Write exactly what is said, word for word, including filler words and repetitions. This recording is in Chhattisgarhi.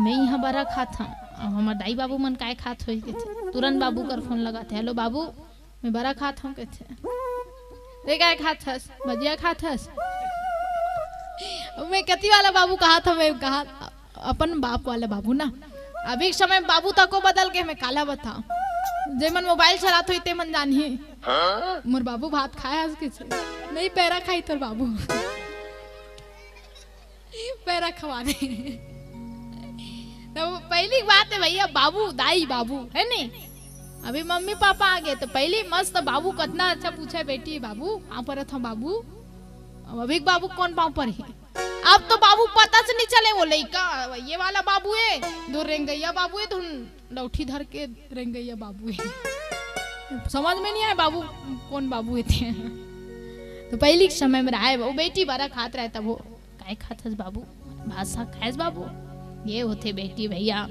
मैं इहाँ बरा खात हँव, अब हमर दाई बाबू मन काय खात होही कथे। तुरंत बाबू कर फोन लगाथे, "हेलो बाबू, मैं बरा खात हँव," कथे। "ते काय खात हस? भजिया खात हस?" अब मैं कति वाला बाबू कहात हँव, मैं कहा अपन बाप वाला बाबू ना। अभी के समय बाबू तको बदल गे, मैं काला बताँव। जेमन मोबाइल चलात होही, ते मन जानही। मोर बाबू भात खाय हस कथे। नहीं, पैरा खाही तोर बाबू। पैरा खवा दे। तो पहली बात है भैया, बाबू, दाई, बाबू, है नी? अभी मम्मी पापा आ गे, तो पहली मस्त बाबू कतना अच्छा पूछे, "बेटी, बाबू, कहाँ परत हव बाबू?" अब अभी के बाबू कोन पाँव परही? अब तो बाबू पता से नहीं चले, वो लइका, ये वाला बाबू है, दो रेंगैया बाबू है, तो लौठी धर के रेंगैया बाबू है। समझ में नहीं आए बाबू, कोन बाबू है ते। तो पहली के समय में रहे, वो बेटी बरा खात रहे, तब वो, "काय खात हस बाबू?" "भात साग खायस बाबू।" ये होथे बेटी भैया।